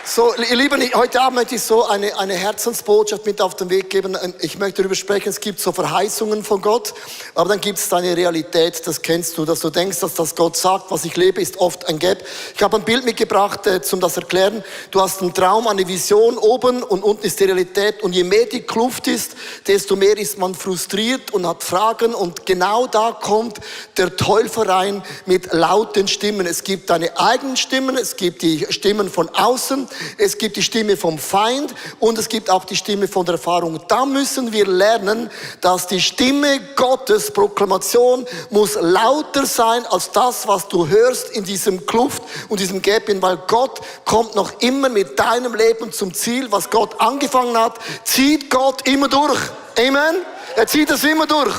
So, ihr Lieben, heute Abend möchte ich so eine Herzensbotschaft mit auf den Weg geben. Ich möchte darüber sprechen, es gibt so Verheißungen von Gott, aber dann gibt es eine Realität, das kennst du, dass du denkst, dass das Gott sagt, was ich lebe, ist oft ein Gap. Ich habe ein Bild mitgebracht, zum das erklären. Du hast einen Traum, eine Vision oben und unten ist die Realität und je mehr die Kluft ist, desto mehr ist man frustriert und hat Fragen und genau da kommt der Teufel rein mit lauten Stimmen. Es gibt deine eigenen Stimmen, es gibt die Stimmen von außen, es gibt die Stimme vom Feind und es gibt auch die Stimme von der Erfahrung. Da müssen wir lernen, dass die Stimme Gottes, Proklamation, muss lauter sein als das, was du hörst in diesem Kluft und diesem Gap, weil Gott kommt noch immer mit deinem Leben zum Ziel. Was Gott angefangen hat, zieht Gott immer durch. Amen? Er zieht das immer durch.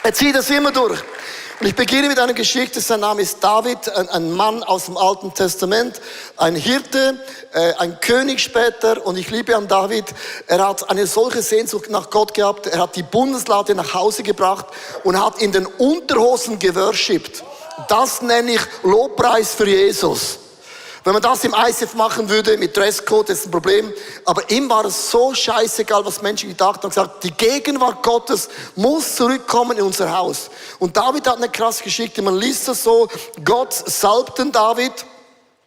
Er zieht das immer durch. Und ich beginne mit einer Geschichte, sein Name ist David, ein Mann aus dem Alten Testament, ein Hirte, ein König später und ich liebe an David, er hat eine solche Sehnsucht nach Gott gehabt, er hat die Bundeslade nach Hause gebracht und hat in den Unterhosen geworshipped. Das nenne ich Lobpreis für Jesus. Wenn man das im ICF machen würde, mit Dresscode, das ist ein Problem. Aber ihm war es so scheißegal, was Menschen gedacht haben. Gesagt, die Gegenwart Gottes muss zurückkommen in unser Haus. Und David hat eine krasse Geschichte. Man liest das so, Gott salbten David.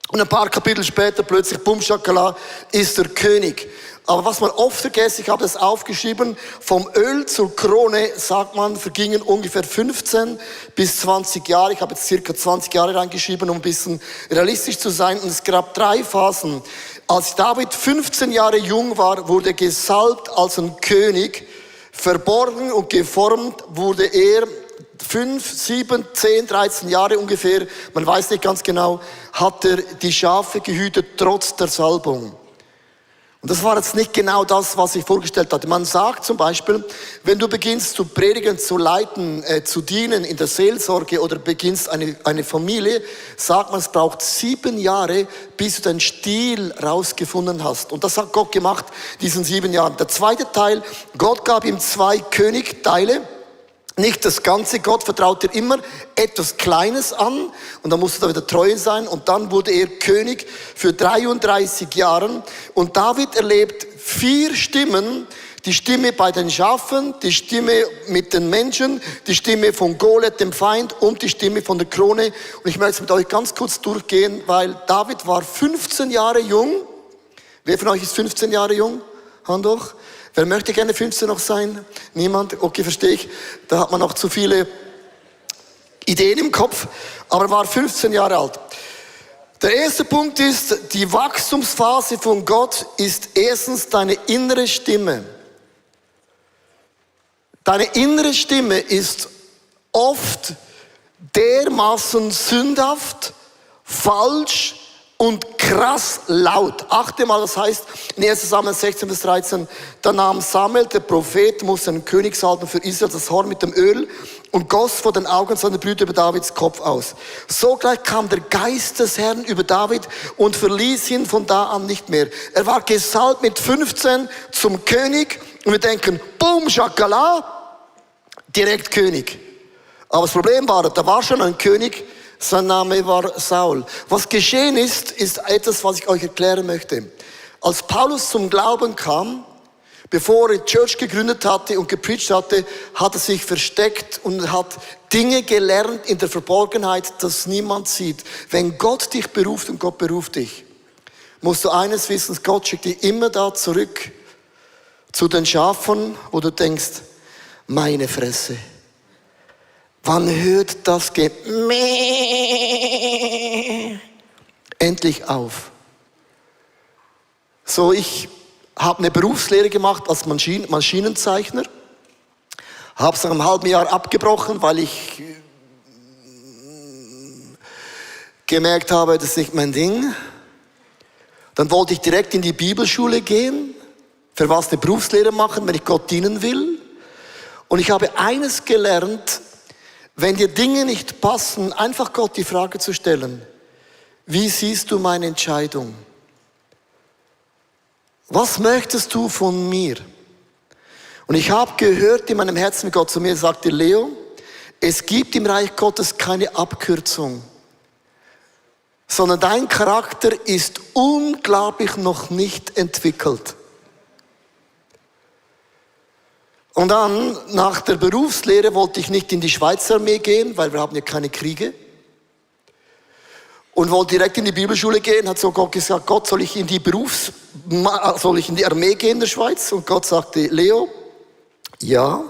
Und ein paar Kapitel später plötzlich, bum, schakala, ist der König. Aber was man oft vergisst, ich habe das aufgeschrieben, vom Öl zur Krone, sagt man, vergingen ungefähr 15 bis 20 Jahre. Ich habe jetzt circa 20 Jahre reingeschrieben, um ein bisschen realistisch zu sein. Und es gab 3 Phasen. Als David 15 Jahre jung war, wurde er gesalbt als ein König. Verborgen und geformt wurde er 5, 7, 10, 13 Jahre ungefähr, man weiß nicht ganz genau, hat er die Schafe gehütet trotz der Salbung. Und das war jetzt nicht genau das, was ich vorgestellt hatte. Man sagt zum Beispiel, wenn du beginnst zu predigen, zu leiten, zu dienen in der Seelsorge oder beginnst eine Familie, sagt man, es braucht 7 Jahre, bis du deinen Stil rausgefunden hast. Und das hat Gott gemacht, diesen 7 Jahren. Der zweite Teil, Gott gab ihm 2 Königteile. Nicht das Ganze, Gott vertraut dir immer etwas Kleines an und dann musst du da wieder treu sein und dann wurde er König für 33 Jahre und David erlebt 4 Stimmen, die Stimme bei den Schafen, die Stimme mit den Menschen, die Stimme von Goliath, dem Feind und die Stimme von der Krone und ich möchte es mit euch ganz kurz durchgehen, weil David war 15 Jahre jung. Wer von euch ist 15 Jahre jung? Hand hoch. Wer möchte gerne 15 noch sein? Niemand? Okay, verstehe ich. Da hat man noch zu viele Ideen im Kopf. Aber er war 15 Jahre alt. Der erste Punkt ist, die Wachstumsphase von Gott ist erstens deine innere Stimme. Deine innere Stimme ist oft dermaßen sündhaft, falsch und krass laut. Achte mal, das heißt in 1. Samuel 16 bis 13, da nahm Samuel, der Prophet, musste einen König salben für Israel, das Horn mit dem Öl und goss vor den Augen seiner Brüder über Davids Kopf aus. Sogleich kam der Geist des Herrn über David und verließ ihn von da an nicht mehr. Er war gesalbt mit 15 zum König und wir denken, boom, shakala, direkt König. Aber das Problem war, da war schon ein König, sein Name war Saul. Was geschehen ist etwas, was ich euch erklären möchte. Als Paulus zum Glauben kam, bevor er die Church gegründet hatte und gepreacht hatte, hat er sich versteckt und hat Dinge gelernt in der Verborgenheit, das niemand sieht. Wenn Gott dich beruft und Gott beruft dich, musst du eines wissen, Gott schickt dich immer da zurück zu den Schafen, wo du denkst, meine Fresse. Wann hört das endlich auf? So, ich habe eine Berufslehre gemacht als Maschinenzeichner. Habe es nach einem halben Jahr abgebrochen, weil ich gemerkt habe, das ist nicht mein Ding. Dann wollte ich direkt in die Bibelschule gehen. Für was eine Berufslehre machen, wenn ich Gott dienen will. Und ich habe eines gelernt, wenn dir Dinge nicht passen, einfach Gott die Frage zu stellen, wie siehst du meine Entscheidung? Was möchtest du von mir? Und ich habe gehört in meinem Herzen, wie Gott zu mir sagte, Leo, es gibt im Reich Gottes keine Abkürzung. sondern dein Charakter ist unglaublich noch nicht entwickelt. Und dann, nach der Berufslehre, wollte ich nicht in die Schweizer Armee gehen, weil wir haben ja keine Kriege. Und wollte direkt in die Bibelschule gehen, hat so Gott gesagt, Gott, soll ich in die Armee gehen in der Schweiz? Und Gott sagte, Leo, ja,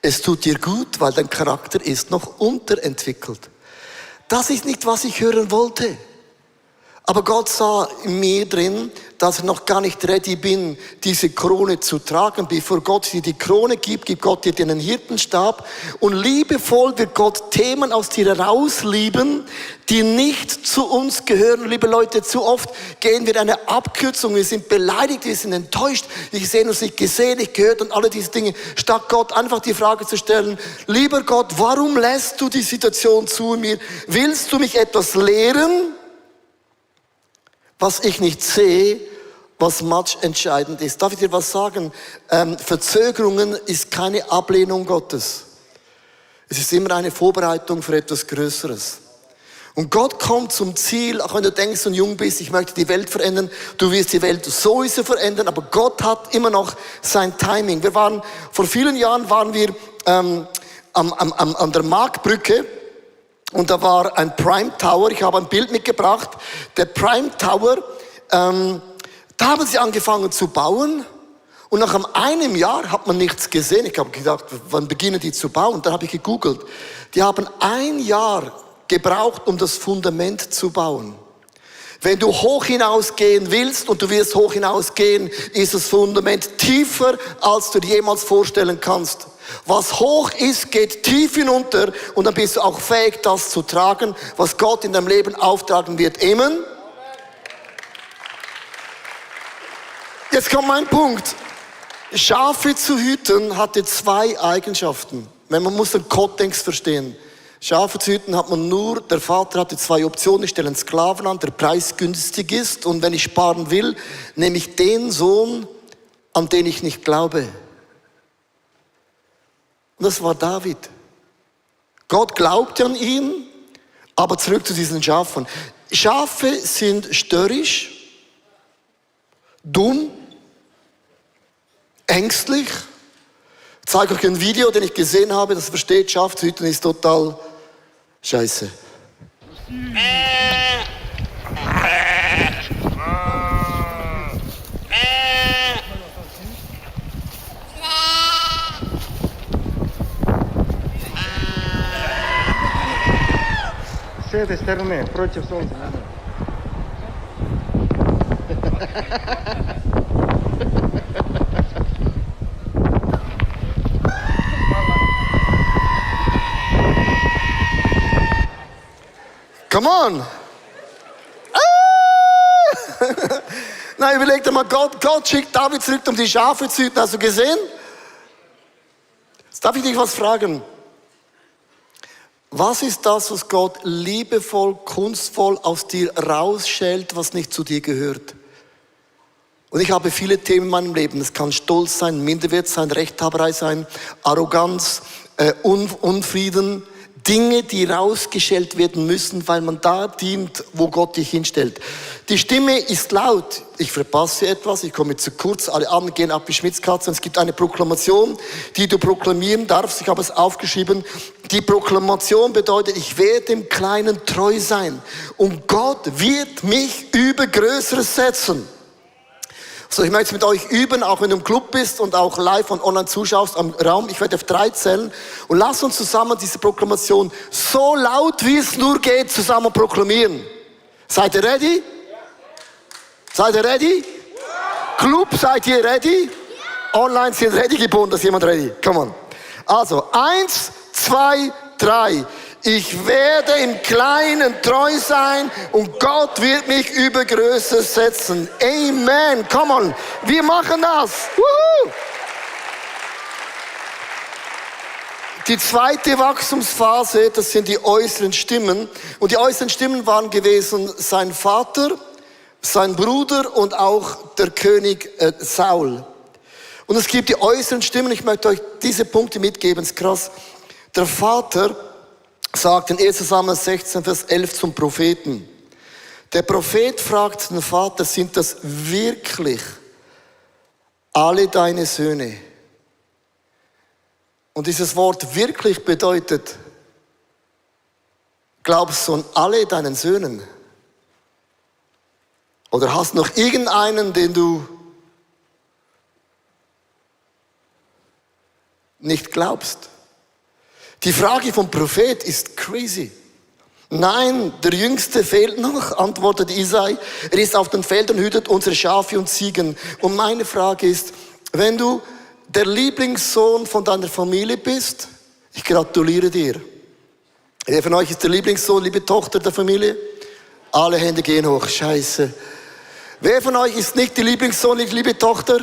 es tut dir gut, weil dein Charakter ist noch unterentwickelt. Das ist nicht, was ich hören wollte. Aber Gott sah in mir drin, dass ich noch gar nicht ready bin, diese Krone zu tragen. Bevor Gott dir die Krone gibt, gibt Gott dir den Hirtenstab. Und liebevoll wird Gott Themen aus dir herauslieben, die nicht zu uns gehören. Liebe Leute, zu oft gehen wir eine Abkürzung. Wir sind beleidigt, wir sind enttäuscht. Ich sehe uns nicht gesehen, nicht gehört und alle diese Dinge. Statt Gott einfach die Frage zu stellen, lieber Gott, warum lässt du die Situation zu mir? Willst du mich etwas lehren, was ich nicht sehe, was matchentscheidend ist? Darf ich dir was sagen? Verzögerungen ist keine Ablehnung Gottes. Es ist immer eine Vorbereitung für etwas Größeres. Und Gott kommt zum Ziel, auch wenn du denkst und jung bist, ich möchte die Welt verändern, du wirst die Welt sowieso verändern, aber Gott hat immer noch sein Timing. Vor vielen Jahren waren wir an der Marktbrücke. Und da war ein Prime Tower, ich habe ein Bild mitgebracht, der Prime Tower, da haben sie angefangen zu bauen und nach einem Jahr hat man nichts gesehen. Ich habe gedacht, wann beginnen die zu bauen? Und dann habe ich gegoogelt. Die haben 1 Jahr gebraucht, um das Fundament zu bauen. Wenn du hoch hinausgehen willst und du wirst hoch hinausgehen, ist das Fundament tiefer, als du dir jemals vorstellen kannst. Was hoch ist, geht tief hinunter und dann bist du auch fähig, das zu tragen, was Gott in deinem Leben auftragen wird. Amen? Jetzt kommt mein Punkt. Schafe zu hüten hatte 2 Eigenschaften. Man muss den Kontext verstehen. Schafe zu hüten hat man nur, der Vater hatte 2 Optionen. Ich stelle einen Sklaven an, der preisgünstig ist. Und wenn ich sparen will, nehme ich den Sohn, an den ich nicht glaube. Und das war David. Gott glaubte an ihn, aber zurück zu diesen Schafen. Schafe sind störrisch, dumm, ängstlich. Ich zeige euch ein Video, den ich gesehen habe, das versteht, Schaf zu hüten ist total scheiße. С этой стороны, против солнца. Come on! Nein, überleg dir mal, Gott schickt David zurück, um die Schafe zu hüten. Hast du gesehen? Jetzt darf ich dich was fragen. Was ist das, was Gott liebevoll, kunstvoll aus dir rausschält, was nicht zu dir gehört? Und ich habe viele Themen in meinem Leben. Es kann Stolz sein, Minderwert sein, Rechthaberei sein, Arroganz, Unfrieden. Dinge, die rausgeschält werden müssen, weil man da dient, wo Gott dich hinstellt. Die Stimme ist laut. Ich verpasse etwas, ich komme zu kurz. Alle anderen gehen ab wie Schmitzkatze. Und es gibt eine Proklamation, die du proklamieren darfst. Ich habe es aufgeschrieben. Die Proklamation bedeutet, ich werde dem Kleinen treu sein. Und Gott wird mich über Größeres setzen. So, ich möchte es mit euch üben, auch wenn du im Club bist und auch live und online zuschaust am Raum. Ich werde auf 3 zählen und lass uns zusammen diese Proklamation so laut wie es nur geht zusammen proklamieren. Seid ihr ready? Seid ihr ready? Club, seid ihr ready? Online sind ready gebunden, ist jemand ready? Come on. Also, 1, 2, 3. Ich werde im Kleinen treu sein und Gott wird mich über Größe setzen. Amen. Come on. Wir machen das. Woohoo. Die zweite Wachstumsphase, das sind die äußeren Stimmen. Und die äußeren Stimmen waren gewesen sein Vater, sein Bruder und auch der König Saul. Und es gibt die äußeren Stimmen. Ich möchte euch diese Punkte mitgeben. Es ist krass. Der Vater sagt in 1. Samuel 16, Vers 11 zum Propheten: Der Prophet fragt den Vater, sind das wirklich alle deine Söhne? Und dieses Wort wirklich bedeutet, glaubst du an alle deinen Söhnen? Oder hast du noch irgendeinen, den du nicht glaubst? Die Frage vom Prophet ist crazy. Nein, der Jüngste fehlt noch, antwortet Isai. Er ist auf den Feldern, hütet unsere Schafe und Ziegen. Und meine Frage ist, wenn du der Lieblingssohn von deiner Familie bist, ich gratuliere dir. Wer von euch ist der Lieblingssohn, liebe Tochter der Familie? Alle Hände gehen hoch, scheiße. Wer von euch ist nicht die Lieblingssohn, liebe Tochter?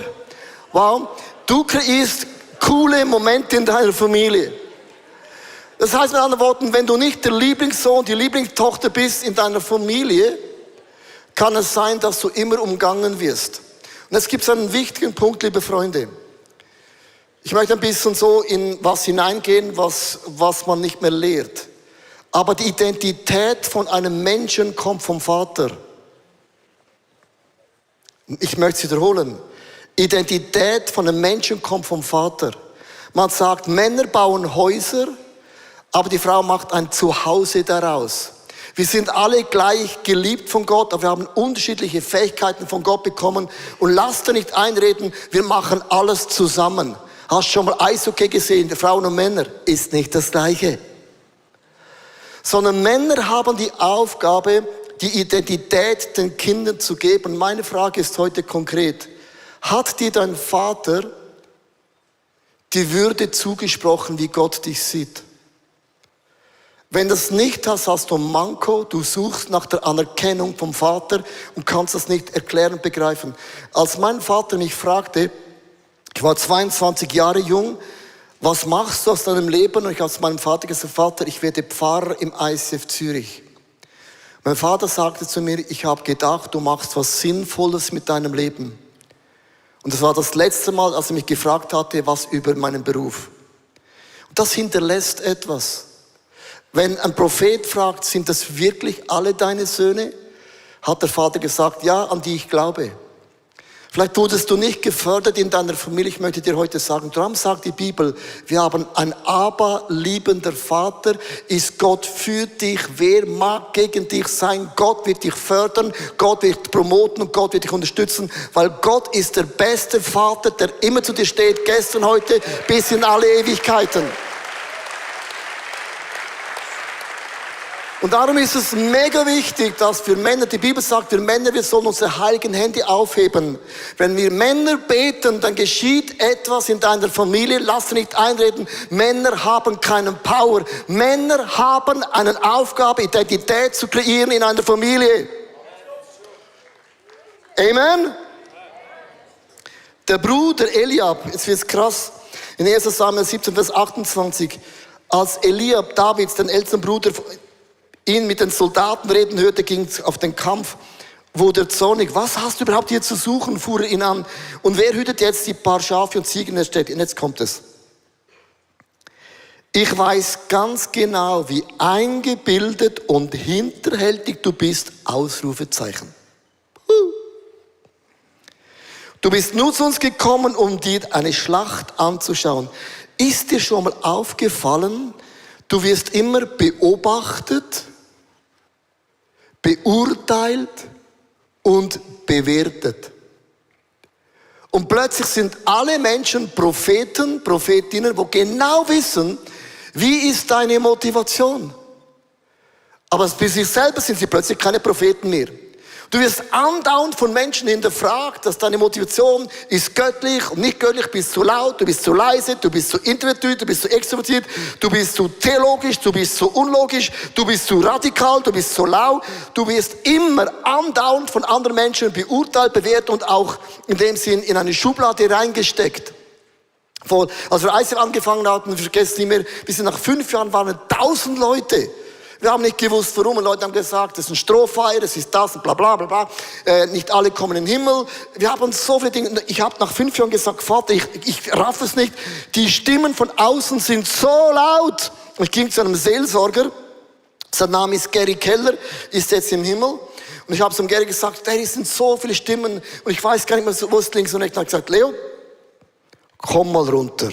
Wow, du kreierst coole Momente in deiner Familie. Das heißt mit anderen Worten, wenn du nicht der Lieblingssohn, die Lieblingstochter bist in deiner Familie, kann es sein, dass du immer umgangen wirst. Und jetzt gibt es einen wichtigen Punkt, liebe Freunde. Ich möchte ein bisschen so in was hineingehen, was man nicht mehr lehrt. Aber die Identität von einem Menschen kommt vom Vater. Ich möchte es wiederholen. Identität von einem Menschen kommt vom Vater. Man sagt, Männer bauen Häuser, aber die Frau macht ein Zuhause daraus. Wir sind alle gleich geliebt von Gott, aber wir haben unterschiedliche Fähigkeiten von Gott bekommen. Und lasst dir nicht einreden, wir machen alles zusammen. Hast du schon mal Eishockey gesehen, Frauen und Männer? Ist nicht das Gleiche. Sondern Männer haben die Aufgabe, die Identität den Kindern zu geben. Meine Frage ist heute konkret. Hat dir dein Vater die Würde zugesprochen, wie Gott dich sieht? Wenn du das nicht hast, hast du ein Manko, du suchst nach der Anerkennung vom Vater und kannst das nicht erklären und begreifen. Als mein Vater mich fragte, ich war 22 Jahre jung, was machst du aus deinem Leben? Und ich habe zu meinem Vater gesagt, Vater, ich werde Pfarrer im ICF Zürich. Mein Vater sagte zu mir, ich habe gedacht, du machst was Sinnvolles mit deinem Leben. Und das war das letzte Mal, als er mich gefragt hatte, was über meinen Beruf. Und das hinterlässt etwas. Wenn ein Prophet fragt, sind das wirklich alle deine Söhne? Hat der Vater gesagt, ja, an die ich glaube. Vielleicht wurdest du nicht gefördert in deiner Familie. Ich möchte dir heute sagen, darum sagt die Bibel, wir haben ein aberliebender Vater. Ist Gott für dich? Wer mag gegen dich sein? Gott wird dich fördern, Gott wird promoten und Gott wird dich unterstützen, weil Gott ist der beste Vater, der immer zu dir steht, gestern, heute, bis in alle Ewigkeiten. Und darum ist es mega wichtig, dass für Männer, die Bibel sagt, wir Männer, wir sollen unsere heiligen Hände aufheben. Wenn wir Männer beten, dann geschieht etwas in deiner Familie. Lass dir nicht einreden, Männer haben keinen Power. Männer haben eine Aufgabe, Identität zu kreieren in einer Familie. Amen? Der Bruder Eliab, jetzt wird's krass, in 1. Samuel 17, Vers 28, als Eliab, Davids, den ältesten Bruder, ihn mit den Soldaten reden hörte, ging auf den Kampf, wurde er zornig. Was hast du überhaupt hier zu suchen, fuhr er ihn an. Und wer hütet jetzt die paar Schafe und Ziegen in der Stadt? Und jetzt kommt es. Ich weiß ganz genau, wie eingebildet und hinterhältig du bist, Ausrufezeichen. Du bist nur zu uns gekommen, um dir eine Schlacht anzuschauen. Ist dir schon mal aufgefallen, du wirst immer beobachtet, beurteilt und bewertet. Und plötzlich sind alle Menschen Propheten, Prophetinnen, wo genau wissen, wie ist deine Motivation. Aber für sich selber sind sie plötzlich keine Propheten mehr. Du wirst andauernd von Menschen hinterfragt, dass deine Motivation ist göttlich und nicht göttlich, du bist zu laut, du bist zu leise, du bist zu introvertiert, du bist zu extrovertiert, du bist zu theologisch, du bist zu unlogisch, du bist zu radikal, du bist zu lau. Du wirst immer andauernd von anderen Menschen beurteilt, bewertet und auch in dem Sinn in eine Schublade reingesteckt. Als wir ICF angefangen hatten, ich vergesse es nicht mehr, bis nach 5 Jahren waren 1000 Leute. Wir haben nicht gewusst, warum. Und Leute haben gesagt, das ist ein Strohfeuer, das ist das und bla bla bla bla. Nicht alle kommen in den Himmel. Wir haben so viele Dinge. Ich habe nach 5 Jahren gesagt, Vater, ich raff es nicht. Die Stimmen von außen sind so laut. Ich ging zu einem Seelsorger. Sein Name ist Gary Keller, ist jetzt im Himmel. Und ich habe zum Gary gesagt, hey, es sind so viele Stimmen und ich weiß gar nicht mehr, wo es links und rechts. Und ich habe gesagt, Leo, komm mal runter.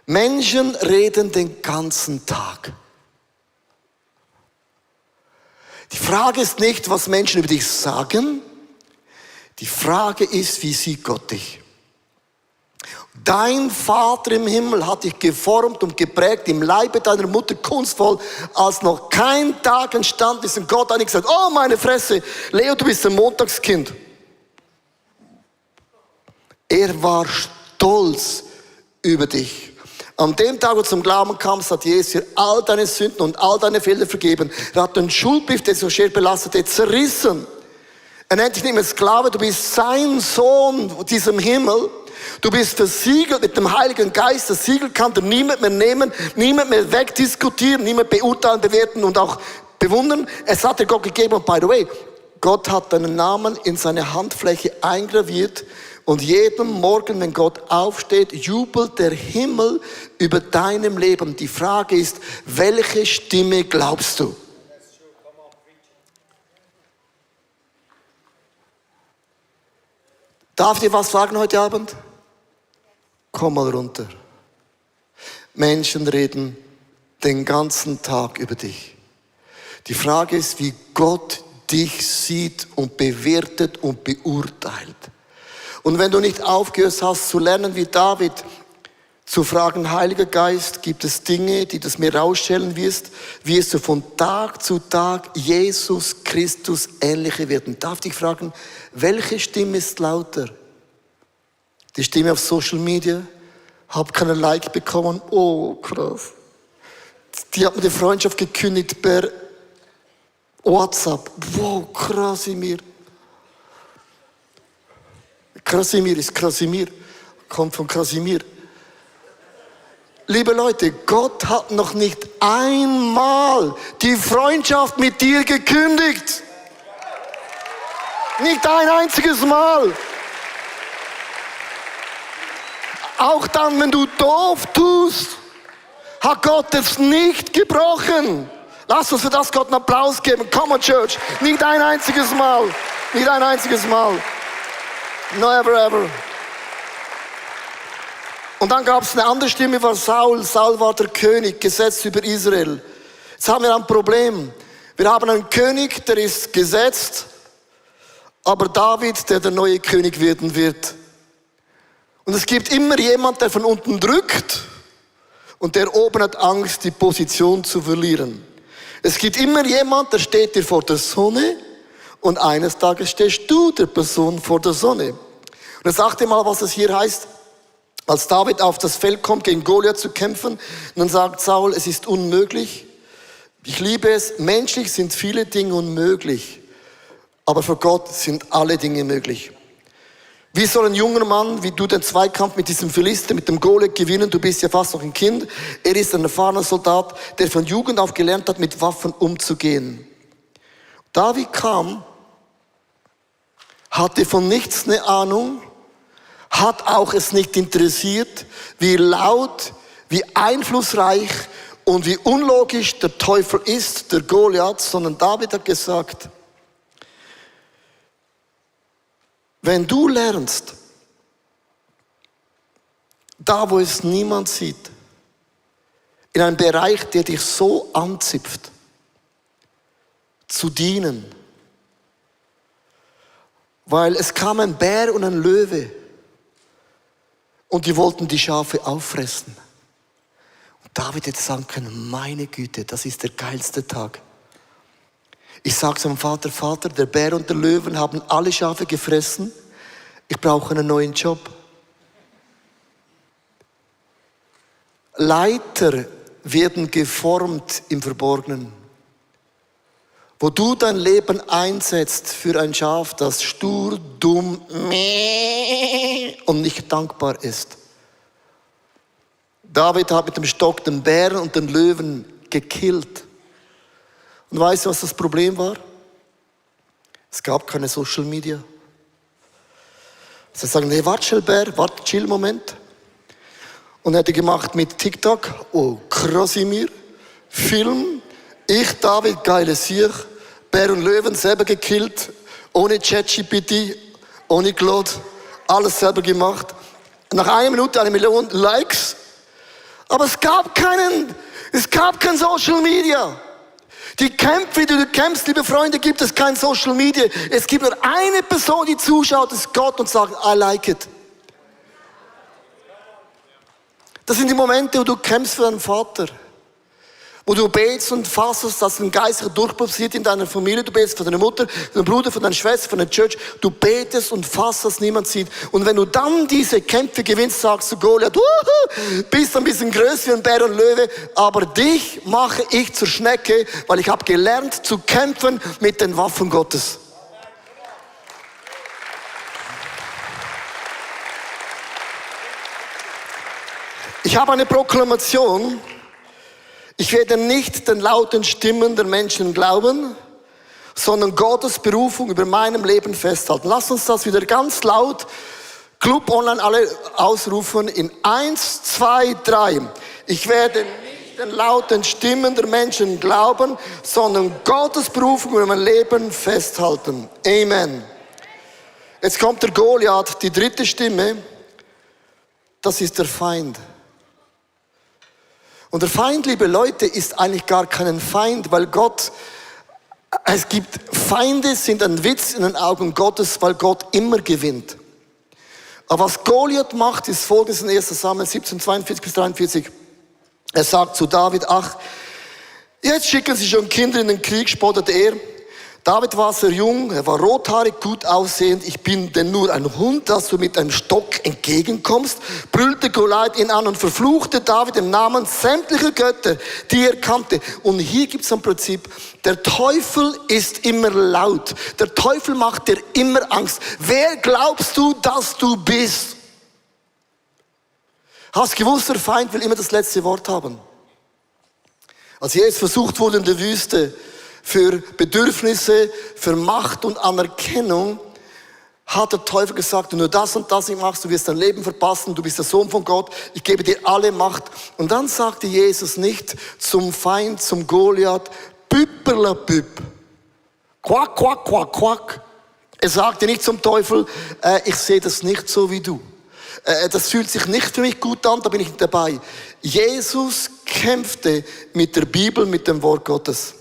Menschen reden den ganzen Tag. Die Frage ist nicht, was Menschen über dich sagen. Die Frage ist, wie sieht Gott dich? Dein Vater im Himmel hat dich geformt und geprägt im Leibe deiner Mutter kunstvoll, als noch kein Tag entstanden ist. Und Gott hat nicht gesagt, oh meine Fresse, Leo, du bist ein Montagskind. Er war stolz über dich. An dem Tag, wo du zum Glauben kamst, hat Jesus dir all deine Sünden und all deine Fehler vergeben. Er hat den Schuldbrief, der so schwer belastete, zerrissen. Er nennt dich nicht mehr Sklave, du bist sein Sohn diesem Himmel. Du bist versiegelt mit dem Heiligen Geist. Das Siegel kann dir niemand mehr nehmen, niemand mehr wegdiskutieren, niemand beurteilen, bewerten und auch bewundern. Es hat dir Gott gegeben. Und by the way, Gott hat deinen Namen in seine Handfläche eingraviert. Und jeden Morgen, wenn Gott aufsteht, jubelt der Himmel über deinem Leben. Die Frage ist, welche Stimme glaubst du? Darf ich dir was sagen heute Abend? Komm mal runter. Menschen reden den ganzen Tag über dich. Die Frage ist, wie Gott dich sieht und bewertet und beurteilt. Und wenn du nicht aufgehört hast zu lernen wie David, zu fragen, Heiliger Geist, gibt es Dinge, die du mir rausstellen wirst du von Tag zu Tag Jesus Christus ähnlicher werden. Darf ich dich fragen, welche Stimme ist lauter? Die Stimme auf Social Media? Hab keinen Like bekommen? Oh, krass. Die hat mir die Freundschaft gekündigt per WhatsApp. Wow, Krasimir. Krasimir ist Krasimir. Kommt von Krasimir. Liebe Leute, Gott hat noch nicht einmal die Freundschaft mit dir gekündigt. Nicht ein einziges Mal. Auch dann, wenn du doof tust, hat Gott es nicht gebrochen. Lass uns für das Gott einen Applaus geben. Come on, Church. Nicht ein einziges Mal. Nicht ein einziges Mal. No, ever, ever. Und dann gab es eine andere Stimme, war Saul. Saul war der König, gesetzt über Israel. Jetzt haben wir ein Problem. Wir haben einen König, der ist gesetzt, aber David, der neue König werden wird. Und es gibt immer jemand, der von unten drückt und der oben hat Angst, die Position zu verlieren. Es gibt immer jemand, der steht dir vor der Sonne und eines Tages stehst du der Person vor der Sonne. Und er sagte mal, was es hier heißt, als David auf das Feld kommt, gegen Goliath zu kämpfen, und dann sagt Saul, es ist unmöglich. Ich liebe es, menschlich sind viele Dinge unmöglich, aber für Gott sind alle Dinge möglich. Wie soll ein junger Mann, wie du den Zweikampf mit diesem Philister, mit dem Goliath gewinnen? Du bist ja fast noch ein Kind. Er ist ein erfahrener Soldat, der von Jugend auf gelernt hat, mit Waffen umzugehen. David kam, hatte von nichts eine Ahnung, hat auch es nicht interessiert, wie laut, wie einflussreich und wie unlogisch der Teufel ist, der Goliath, sondern David hat gesagt, wenn du lernst, da wo es niemand sieht, in einem Bereich, der dich so anzipft, zu dienen, weil es kam ein Bär und ein Löwe und die wollten die Schafe auffressen. Und David hätte sagen können, meine Güte, das ist der geilste Tag. Ich sage zum Vater, Vater, der Bär und der Löwen haben alle Schafe gefressen. Ich brauche einen neuen Job. Leiter werden geformt im Verborgenen. Wo du dein Leben einsetzt für ein Schaf, das stur, dumm und nicht dankbar ist. David hat mit dem Stock den Bären und den Löwen gekillt. Und weißt du, was das Problem war? Es gab keine Social Media. Sie sagen, nee, warte, Bär, warte, chill, Moment. Und er hat gemacht mit TikTok, oh, Krasimir, Film, ich, David, geile Sieg, Bär und Löwen selber gekillt, ohne ChatGPT, ohne Claude, alles selber gemacht. Nach 1 Minute 1 Million Likes. Aber es gab kein Social Media. Die Kämpfe, die du kämpfst, liebe Freunde, gibt es kein Social Media. Es gibt nur eine Person, die zuschaut, das ist Gott und sagt, I like it. Das sind die Momente, wo du kämpfst für deinen Vater. Wo du betest und fassest, dass ein geistlicher Durchbruch passiert in deiner Familie. Du betest für deine Mutter, für deinen Bruder, für deine Schwester, für deine Church. Du betest und fasst, dass niemand sieht. Und wenn du dann diese Kämpfe gewinnst, sagst du Goliath, bist ein bisschen größer wie ein Bär und Löwe, aber dich mache ich zur Schnecke, weil ich habe gelernt zu kämpfen mit den Waffen Gottes. Ich habe eine Proklamation. Ich werde nicht den lauten Stimmen der Menschen glauben, sondern Gottes Berufung über meinem Leben festhalten. Lass uns das wieder ganz laut, Club Online alle ausrufen in 1, 2, 3. Ich werde nicht den lauten Stimmen der Menschen glauben, sondern Gottes Berufung über mein Leben festhalten. Amen. Jetzt kommt der Goliath, die dritte Stimme. Das ist der Feind. Und der Feind, liebe Leute, ist eigentlich gar kein Feind, weil es gibt Feinde, sind ein Witz in den Augen Gottes, weil Gott immer gewinnt. Aber was Goliath macht, ist Folgendes in 1. Samuel 17, 42 bis 43. Er sagt zu David, ach, jetzt schicken sie schon Kinder in den Krieg, spottet er. David war sehr jung, er war rothaarig, gut aussehend. Ich bin denn nur ein Hund, dass du mit einem Stock entgegenkommst, brüllte Goliath ihn an und verfluchte David im Namen sämtlicher Götter, die er kannte. Und hier gibt es ein Prinzip, der Teufel ist immer laut. Der Teufel macht dir immer Angst. Wer glaubst du, dass du bist? Hast gewusst, der Feind will immer das letzte Wort haben. Als Jesus versucht wurde in der Wüste, für Bedürfnisse, für Macht und Anerkennung, hat der Teufel gesagt, wenn du das und das nicht machst, du wirst dein Leben verpassen, du bist der Sohn von Gott, ich gebe dir alle Macht. Und dann sagte Jesus nicht zum Feind, zum Goliath, Püpperlapüpp, quack, quack, quack, quack. Er sagte nicht zum Teufel, ich sehe das nicht so wie du. Das fühlt sich nicht für mich gut an, da bin ich nicht dabei. Jesus kämpfte mit der Bibel, mit dem Wort Gottes.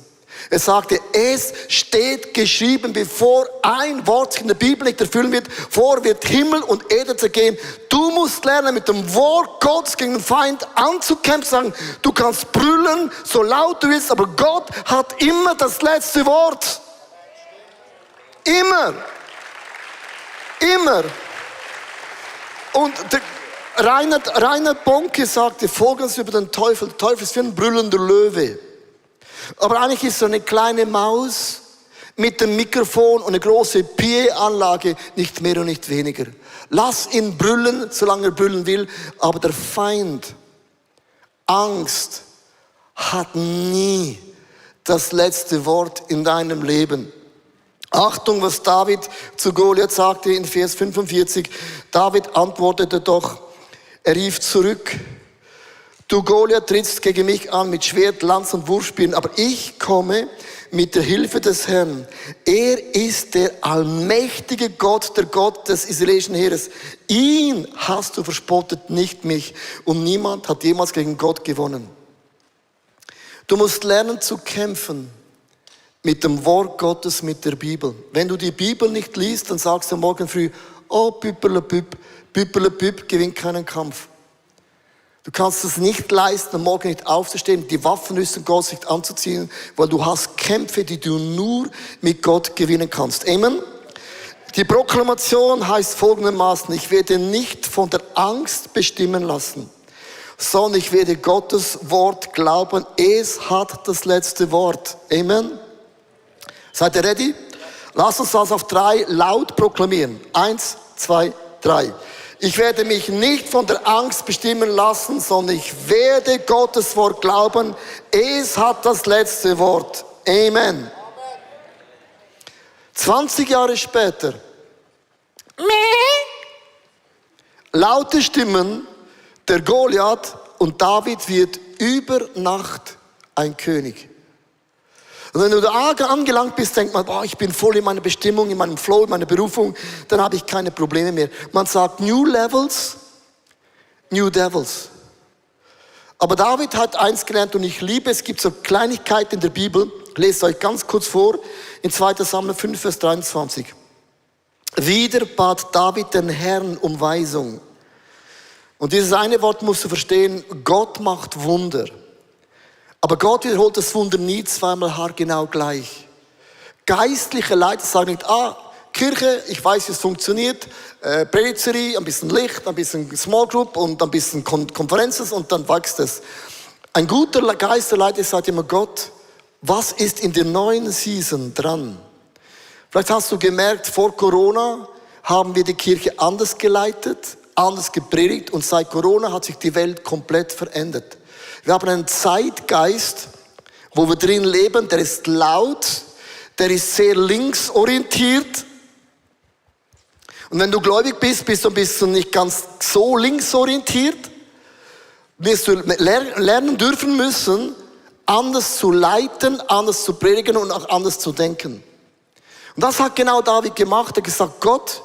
Er sagte, es steht geschrieben, bevor ein Wort sich in der Bibel nicht erfüllen wird, vor wird Himmel und Erde zergehen. Du musst lernen, mit dem Wort Gottes gegen den Feind anzukämpfen, sagen, du kannst brüllen, so laut du willst, aber Gott hat immer das letzte Wort. Immer. Immer. Und Reinhard Bonke sagte Folgendes über den Teufel. Der Teufel ist wie ein brüllender Löwe. Aber eigentlich ist so eine kleine Maus mit dem Mikrofon und eine große PA-Anlage nicht mehr und nicht weniger. Lass ihn brüllen, solange er brüllen will. Aber der Feind, Angst, hat nie das letzte Wort in deinem Leben. Achtung, was David zu Goliath sagte in Vers 45. David antwortete doch, er rief zurück, du Goliath trittst gegen mich an mit Schwert, Lanz und Wurfspeeren, aber ich komme mit der Hilfe des Herrn. Er ist der allmächtige Gott, der Gott des israelischen Heeres. Ihn hast du verspottet, nicht mich. Und niemand hat jemals gegen Gott gewonnen. Du musst lernen zu kämpfen mit dem Wort Gottes, mit der Bibel. Wenn du die Bibel nicht liest, dann sagst du morgen früh, oh, Püpperlepüpp, gewinnt keinen Kampf. Du kannst es nicht leisten, am Morgen nicht aufzustehen, die Waffenrüstung Gottes nicht anzuziehen, weil du hast Kämpfe, die du nur mit Gott gewinnen kannst. Amen. Die Proklamation heißt folgendermaßen, ich werde nicht von der Angst bestimmen lassen, sondern ich werde Gottes Wort glauben. Es hat das letzte Wort. Amen. Seid ihr ready? Lasst uns das auf 3 laut proklamieren. 1, 2, 3. Ich werde mich nicht von der Angst bestimmen lassen, sondern ich werde Gottes Wort glauben. Es hat das letzte Wort. Amen. 20 Jahre später. Laute Stimmen, der Goliath und David wird über Nacht ein König. Und wenn du da angelangt bist, denkt man, boah, ich bin voll in meiner Bestimmung, in meinem Flow, in meiner Berufung, dann habe ich keine Probleme mehr. Man sagt New Levels, New Devils. Aber David hat eins gelernt und ich liebe, es gibt so Kleinigkeiten in der Bibel, ich lese euch ganz kurz vor, in 2. Samuel 5, Vers 23. Wieder bat David den Herrn um Weisung. Und dieses eine Wort musst du verstehen, Gott macht Wunder. Aber Gott wiederholt das Wunder nie zweimal haargenau gleich. Geistliche Leiter sagen nicht, Kirche, ich weiß, wie es funktioniert, Predigtserie, ein bisschen Licht, ein bisschen Small Group und ein bisschen Konferenzen und dann wächst es. Ein guter Geisterleiter sagt immer, Gott, was ist in der neuen Season dran? Vielleicht hast du gemerkt, vor Corona haben wir die Kirche anders geleitet, anders gepredigt und seit Corona hat sich die Welt komplett verändert. Wir haben einen Zeitgeist, wo wir drin leben, der ist laut, der ist sehr linksorientiert. Und wenn du gläubig bist, bist du ein bisschen nicht ganz so linksorientiert. Wirst du lernen dürfen müssen, anders zu leiten, anders zu predigen und auch anders zu denken. Und das hat genau David gemacht. Er hat gesagt, Gott,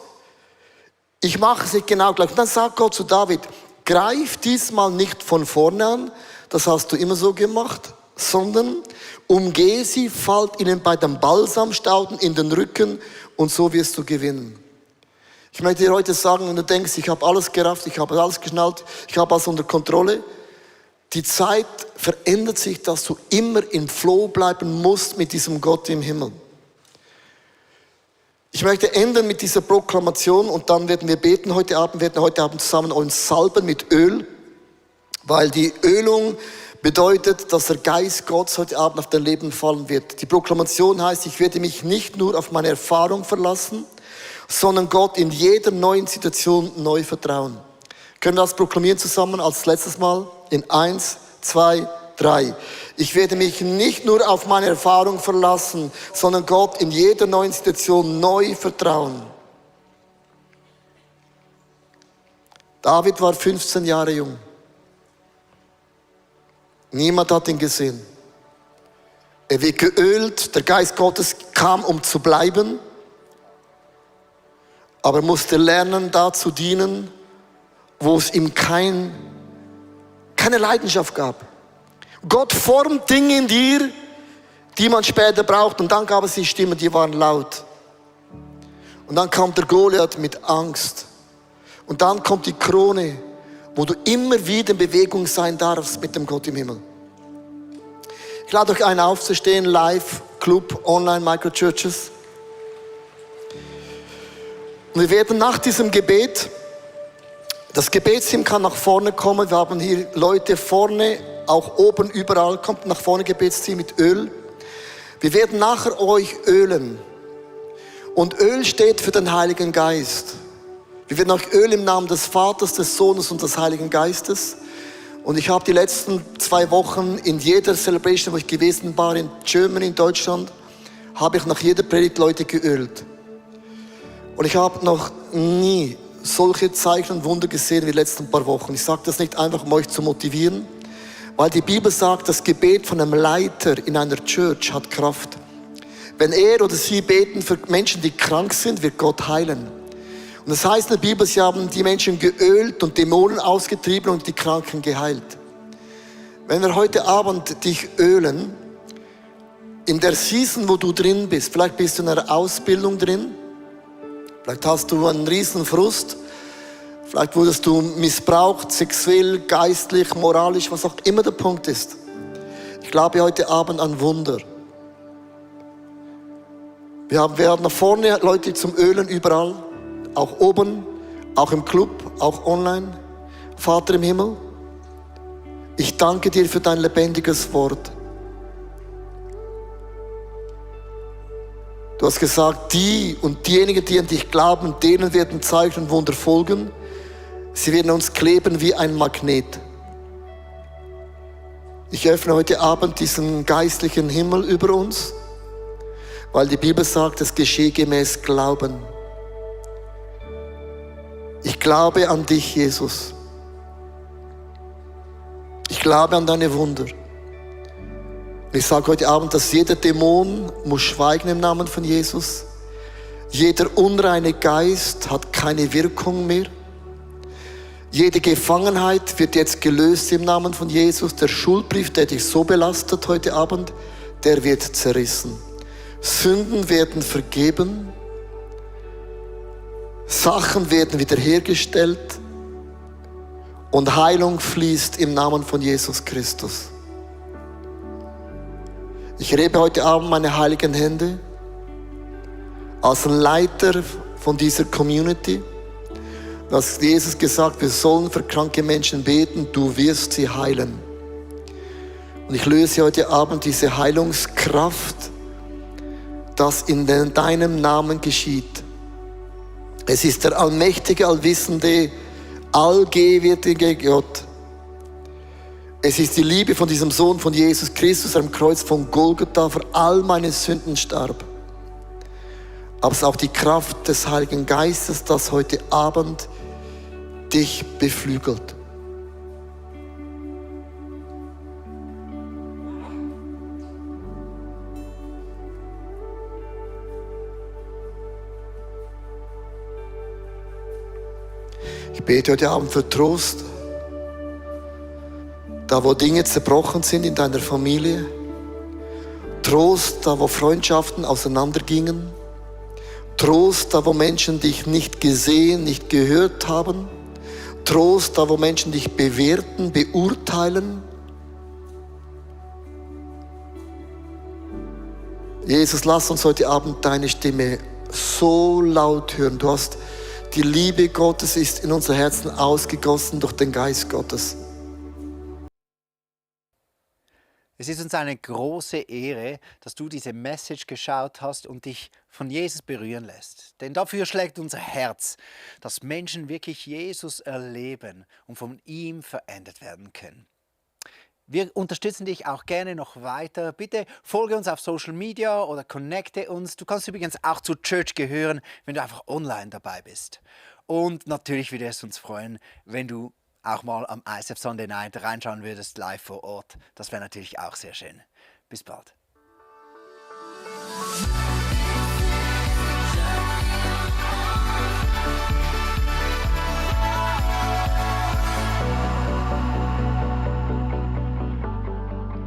ich mache es nicht genau gleich. Und dann sagt Gott zu David, greif diesmal nicht von vorne an, das hast du immer so gemacht, sondern umgehe sie, fallt ihnen bei den Balsamstauden in den Rücken und so wirst du gewinnen. Ich möchte dir heute sagen, wenn du denkst, ich habe alles gerafft, ich habe alles geschnallt, ich habe alles unter Kontrolle, die Zeit verändert sich, dass du immer im Flow bleiben musst mit diesem Gott im Himmel. Ich möchte enden mit dieser Proklamation und dann werden wir beten heute Abend zusammen uns salben mit Öl, weil die Ölung bedeutet, dass der Geist Gottes heute Abend auf dein Leben fallen wird. Die Proklamation heißt, ich werde mich nicht nur auf meine Erfahrung verlassen, sondern Gott in jeder neuen Situation neu vertrauen. Können wir das proklamieren zusammen als letztes Mal? In 1, 2, 3. Ich werde mich nicht nur auf meine Erfahrung verlassen, sondern Gott in jeder neuen Situation neu vertrauen. David war 15 Jahre jung. Niemand hat ihn gesehen. Er wird geölt, der Geist Gottes kam, um zu bleiben. Aber er musste lernen, da zu dienen, wo es ihm keine Leidenschaft gab. Gott formt Dinge in dir, die man später braucht. Und dann gab es die Stimmen, die waren laut. Und dann kam der Goliath mit Angst. Und dann kommt die Krone, wo du immer wieder in Bewegung sein darfst mit dem Gott im Himmel. Ich lade euch ein, aufzustehen, live, Club, online, Microchurches. Und wir werden nach diesem Gebet, das Gebetsteam kann nach vorne kommen. Wir haben hier Leute vorne, auch oben, überall. Kommt nach vorne, Gebetsteam mit Öl. Wir werden nachher euch ölen. Und Öl steht für den Heiligen Geist. Wir werden euch ölen im Namen des Vaters, des Sohnes und des Heiligen Geistes. Und ich habe die letzten 2 Wochen in jeder Celebration, wo ich gewesen war, in Germany, in Deutschland, habe ich nach jeder Predigt Leute geölt. Und ich habe noch nie solche Zeichen und Wunder gesehen wie die letzten paar Wochen. Ich sage das nicht einfach, um euch zu motivieren, weil die Bibel sagt, das Gebet von einem Leiter in einer Church hat Kraft. Wenn er oder sie beten für Menschen, die krank sind, wird Gott heilen. Und das heißt in der Bibel, sie haben die Menschen geölt und Dämonen ausgetrieben und die Kranken geheilt. Wenn wir heute Abend dich ölen, in der Season, wo du drin bist, vielleicht bist du in einer Ausbildung drin, vielleicht hast du einen riesen Frust, vielleicht wurdest du missbraucht, sexuell, geistlich, moralisch, was auch immer der Punkt ist. Ich glaube heute Abend an Wunder. Wir werden nach vorne Leute zum Ölen überall, auch oben, auch im Club, auch online. Vater im Himmel, ich danke dir für dein lebendiges Wort. Du hast gesagt, die und diejenigen, die an dich glauben, denen werden Zeichen und Wunder folgen. Sie werden uns kleben wie ein Magnet. Ich öffne heute Abend diesen geistlichen Himmel über uns, weil die Bibel sagt, es geschehe gemäß Glauben. Ich glaube an dich, Jesus. Ich glaube an deine Wunder. Und Ich sage heute Abend, dass jeder Dämon muss schweigen im Namen von Jesus. Jeder unreine Geist hat keine Wirkung mehr. Jede Gefangenheit wird jetzt gelöst im Namen von Jesus. Der Schuldbrief, der dich so belastet heute Abend, der wird zerrissen. Sünden werden vergeben. Sachen werden wiederhergestellt. Und Heilung fließt im Namen von Jesus Christus. Ich rebe heute Abend meine heiligen Hände als Leiter von dieser Community. Du hast Jesus gesagt, wir sollen für kranke Menschen beten, du wirst sie heilen. Und ich löse heute Abend diese Heilungskraft, das in deinem Namen geschieht. Es ist der allmächtige, allwissende, allgegenwärtige Gott. Es ist die Liebe von diesem Sohn von Jesus Christus am Kreuz von Golgatha für all meine Sünden starb. Aber es ist auch die Kraft des Heiligen Geistes, das heute Abend dich beflügelt. Ich bete heute Abend für Trost. Da, wo Dinge zerbrochen sind in deiner Familie. Trost, da, wo Freundschaften auseinandergingen. Trost, da, wo Menschen dich nicht gesehen, nicht gehört haben. Trost, da, wo Menschen dich bewerten, beurteilen. Jesus, lass uns heute Abend deine Stimme so laut hören. Du hast die Liebe Gottes ist in unser Herzen ausgegossen durch den Geist Gottes. Es ist uns eine große Ehre, dass du diese Message geschaut hast und dich von Jesus berühren lässt. Denn dafür schlägt unser Herz, dass Menschen wirklich Jesus erleben und von ihm verändert werden können. Wir unterstützen dich auch gerne noch weiter. Bitte folge uns auf Social Media oder connecte uns. Du kannst übrigens auch zur Church gehören, wenn du einfach online dabei bist. Und natürlich würde es uns freuen, wenn du auch mal am ISF Sunday Night reinschauen würdest, live vor Ort. Das wäre natürlich auch sehr schön. Bis bald.